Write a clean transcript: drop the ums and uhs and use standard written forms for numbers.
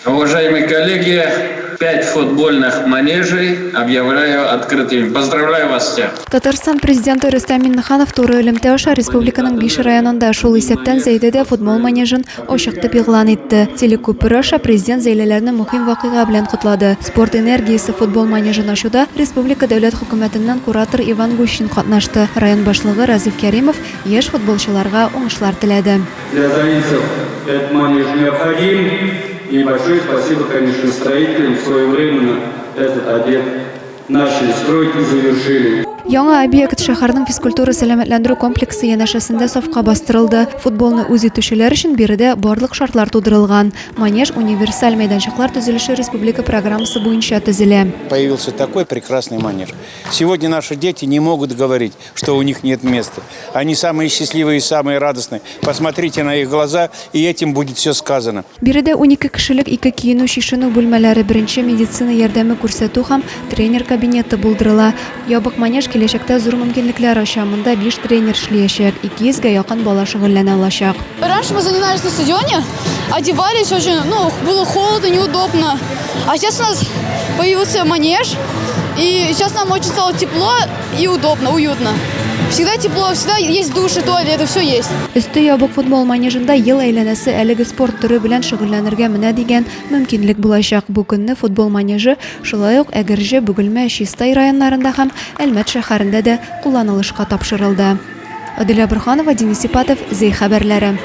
Уважаемые коллеги, пять футбольных манежей объявляю открытыми. Поздравляю вас всех. Татарстан Президенты Рөстәм Миңнеханов туры элемтә аша республиканың биш районында, шул исәптән Зәйдә дә футбол манежын ачык дип игълан итте. Телекүпер аша Президент зәйлеләрне мөһим вакыйга белән котлады. Спорт энергиясе футбол манежын ачуда республика дәүләт хөкүмәтеннән куратор Иван Гущин катнашты. Район башлыгы Разиф Кәримов яшь футболчыларга уңышлар теләде. Для заинцев этот манеж необходим. И большое спасибо, конечно, строителям своевременно этот объект начали строить и завершили. Яңа объект шәһәрнең физкультура-сәламәтләндерү комплексы янәшәсендә сафка бастырылды. Футболны үз итүчеләр өчен биредә барлык шартлар тудырылган. Манеж универсаль мәйданчыклар төзелеше республика программасы буенча төзелә. Появился такой прекрасный манеж. Сегодня наши дети не могут говорить, что у них нет места. Они самые счастливые и самые радостные. Посмотрите на их глаза, и этим будет все сказано. Биредә 12 кешелек ике киенү-чишенү бүлмәләре, беренче медицина ярдәме күрсәтү һәм тренер кабинеты булдырыла. Ябык манеж киләчәктә зур мөмкинлекләр ача, монда биш тренер эшлиячәк, 200 гә якын бала шөгыльләнә алачак. Раньше мы занимались на стадионе, одевались очень, ну, было холодно, неудобно. А сейчас у нас появился манеж, и сейчас нам очень стало тепло и удобно, уютно. Всегда тепло, всегда есть души, туалеты, все есть. Өсте ябык футбол манежында ел әйләнәсе әлеге спорт төре белән шөгыльләнергә менә дигән мөмкинлек булачак. Бу көнне футбол манежы шулай ук Әгерҗе, Бөгелмә, Чистай районнарында һәм Әлмәт шәһәрендә дә кулланылышка тапшырылды. Аделя Борһанова, Денис Ипатов, Зәй хәбәрләре.